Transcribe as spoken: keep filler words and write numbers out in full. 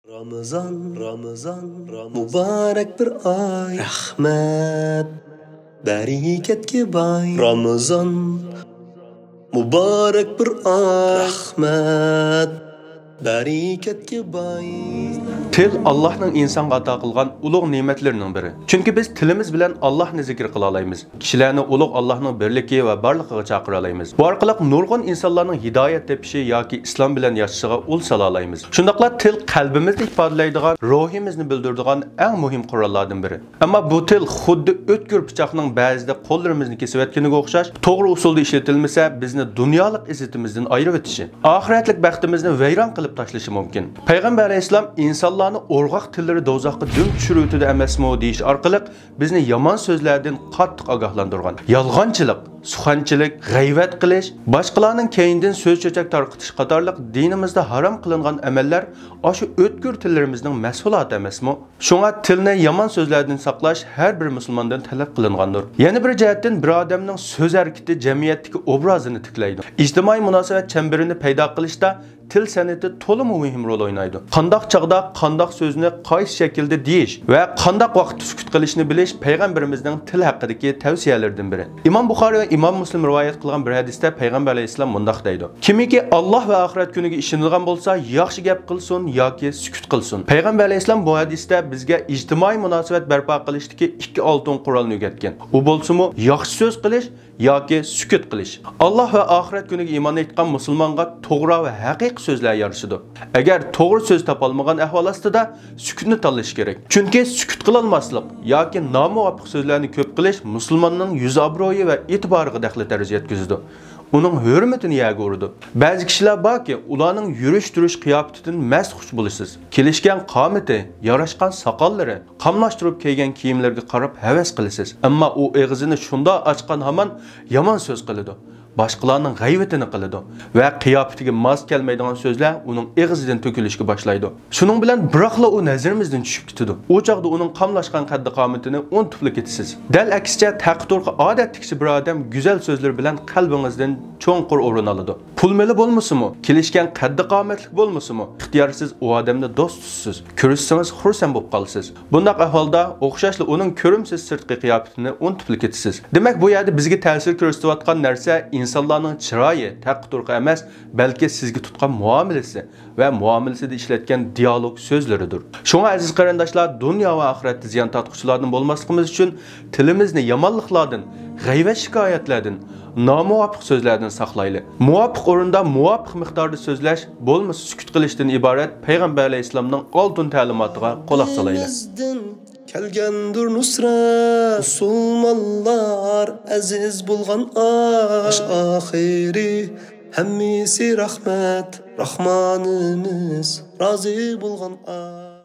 رامىزان، رامىزان، رامىزان، مۇبارەك بىر ئاي. رەھمەت، بەرىكەتكە باي. رامىزان، مۇبارەك بىر ئاي. رەھمەت، بەرىكەتكە باي. تىل ئاللاھنىڭ ئىنسانغا ئاتا قىلغان ئۇلۇغ نېمەتلىرىنىڭ بىرى. چۈنكى بىز تىلىمىز بىلەن ئاللاھنى زىكىر قىلالايمىز. كىشىلەرنى ئۇلۇغ ئاللاھنىڭ بىرلىكى ۋە بارلىقىغا چاقىرالايمىز. بۇ ئارقىلىق نۇرغۇن ئىنسانلارنىڭ ھىدايەت تېپىشى ياكى ئىسلام بىلەن ياشىشىغا ئۇل سالالايمىز. شۇنداقلا تىل قەلبىمىزنى ئىپادىلەيدىغان، روھىمىزنى بىلدۈرىدىغان ئەڭ مۇھىم قوراللاردىن بىرى. ئەمما بۇ تىل خۇددى ئۆتكۈر پىچاقنىڭ بەزىدە قوللىرىمىزنى كېسىۋەتكىنىگە ئوخشاش، توغرا ئۇسۇلدا ئىشلىتىلمىسە، بىزنى دۇنيالىق ئىززىتىمىزدىن ئايرىۋېتىشى، ئاخىرەتلىك بەختىمىزنى ۋەيران قىلىپ تاشلىشى مۇمكىن. پەيغەمبەر ئەلەيھىسسالام، «ئىنسانلارنى ئورغاق تىللىرى دوزاخقا دۈم چۈشۈرۈۋېتىدۇ ئەمەسمۇ؟» دېيىش ئارقىلىق بىزنى يامان سۆزلەردىن قاتتىق ئاگاھلاندۇرغان. يالغانچىلىق، سۇخەنچىلىك، غەيۋەت قىلىش، باشقىلارنىڭ كەينىدىن سۆز-چۆچەك تارقىتىش قاتارلىق دىنىمىزدا ھارام قىلىنغان ئەمەللەر ئاشۇ ئۆتكۈر تىللىرىمىزنىڭ مەھسۇلاتى ئەمەسمۇ؟ شۇڭا تىلنى يامان سۆزلەردىن ساقلاش ھەر بىر مۇسۇلماندىن تەلەپ قىلىنغاندۇر. يەنە بىر جەھەتتىن، بىر ئادەمنىڭ سۆز ھەرىكىتى جەمئىيەتتىكى ئوبرازىنى تىكلەيدۇ. ئىجتىمائىي مۇناسىۋەت چەمبىرىنى پەيدا قىلىشتا تىل سەنئىتى تولىمۇ مۇھىم رول ئوينايدۇ. قانداق چاغدا قانداق سۆزنى قايسى شەكىلدە دېيىش ۋە قانداق ۋاقىتتا سۈكۈت قىلىشنى بىلىش پەيغەمبىرىمىزنىڭ تىل ھەققىدىكى تەۋسىيەلىرىدىن بىرى. ئىمام بۇخارىي ۋە ئىمام مۇسلىم رىۋايەت قىلغان بىر ھەدىستە پەيغەمبەر ئەلەيھىسسالام مۇنداق دەيدۇ: «كىمكى ئاللاھ ۋە ئاخىرەت كۈنىگە ئىشىنىدىغان بولسا، ياخشى گەپ قىلسۇن ياكى سۈكۈت قىلسۇن.» پەيغەمبەر ئەلەيھىسسالام بۇ ھەدىستە بىزگە ئىجتىمائىي مۇناسىۋەت بەرپا قىلىشتىكى ئىككى ئالتۇن قورالنى ئۆگەتكەن. ئۇ بولسىمۇ ياخشى سۆز قىلىش ياكى سۈكۈت قىلىش. ئاللاھ ۋە ئاخىرەت كۈنىگە ئىمان ئېيتقان مۇسۇلمانغا توغرا ۋە ھەقىقىي سۆزلەر يارىشىدۇ. ئەگەر توغرا سۆز تاپالمىغان ئەھۋال ئاستىدا سۈكۈتنى تاللىشى كېرەك. چۈنكى سۈكۈت قىلالماسلىق ياكى نامۇۋاپىق سۆزلەرنى كۆپ قىلىش مۇسۇلماننىڭ يۈز ئابرۇيى ۋە ئېتىبارىغا دەخلى-تەرۇز يەتكۈزىدۇ. ئۇنىڭ ھۆرمىتىنى يەرگە ئۇرىدۇ. بەزى كىشىلەر باركى، ئۇلارنىڭ يۈرۈش-تۇرۇش قىياپىتىدىن مەستخۇش بولىسىز. كېلىشكەن قامىتى، ياراشقان ساقاللىرى، قاملاشتۇرۇپ كىيگەن كىيىملىرىگە قاراپ ھەۋەس قىلىسىز. ئەمما ئۇ ئېغىزىنى شۇنداق ئاچقان ھامان يامان سۆز قىلىدۇ. باشقىلارنىڭ غەيۋىتىنى قىلىدۇ ۋە قىياپىتىگە ماس كەلمەيدىغان سۆزلەر ئۇنىڭ ئېغىزىدىن تۆكۈلۈشكە باشلايدۇ. شۇنىڭ بىلەن بىراقلا ئۇ نەزىرىمىزدىن چۈشۈپ كېتىدۇ. ئۇ چاغدا ئۇنىڭ قاملاشقان قەددى-قامىتىنى ئۇنتۇپلا كېتىسىز. دەل ئەكسىچە، تەقى-تۇرقى ئادەتتىكىچە بىر ئادەم گۈزەل سۆزلىرى بىلەن قەلبىڭىزدىن چوڭقۇر ئورۇن ئالىدۇ. پۇل-مېلى بولمىسىمۇ، كېلىشكەن قەددى-قامەتلىك بولمىسىمۇ، ئىختىيارسىز ئۇ ئادەمنى دوست تۇتىسىز. كۆرۈشسىڭىز خۇرسەن بولۇپ قالىسىز. بۇنداق ئەھۋالدا ئوخشاشلا ئۇنىڭ كۆرۈمسىز سىرتقى قىياپىتىنى ئۇنتۇپلا كېتىسىز. دېمەك، بۇ يەردە بىزگە تەسىر كۆرسىتىۋاتقان نەرسە ئىنسانلارنىڭ چىرايى، تەقى-تۇرقى ئەمەس، بەلكى سىزگە تۇتقان مۇئامىلىسى ۋە مۇئامىلىسىدە ئىشلەتكەن دىئالوگ سۆزلىرىدۇر. شۇڭا، ئەزىز قېرىنداشلار، دۇنيا ۋە ئاخىرەتتە زىيان تارتقۇچىلاردىن بولماسلىقىمىز ئۈچۈن، تىلىمىزنى يامانلىقلاردىن، غەيۋەت-شىكايەتلەردىن، نامۇۋاپىق سۆزلەردىن ساقلايلى. مۇۋاپىق ئورۇندا، مۇۋاپىق مىقداردا سۆزلەش، بولمىسا سۈكۈت قىلىشتىن ئىبارەت پەيغەمبەر ئەلەيھىسسالامنىڭ ئالتۇن تەلىماتىغا قۇلاق سالايلى. رەببىمىزدىن كەلگەندۇر نۇسرەت، مۇسۇلمانلار ئەزىز بولغان ئاي. باش ئاخىرى ھەممىسى رەھمەت، راھمانىمىز رازى بولغان ئاي.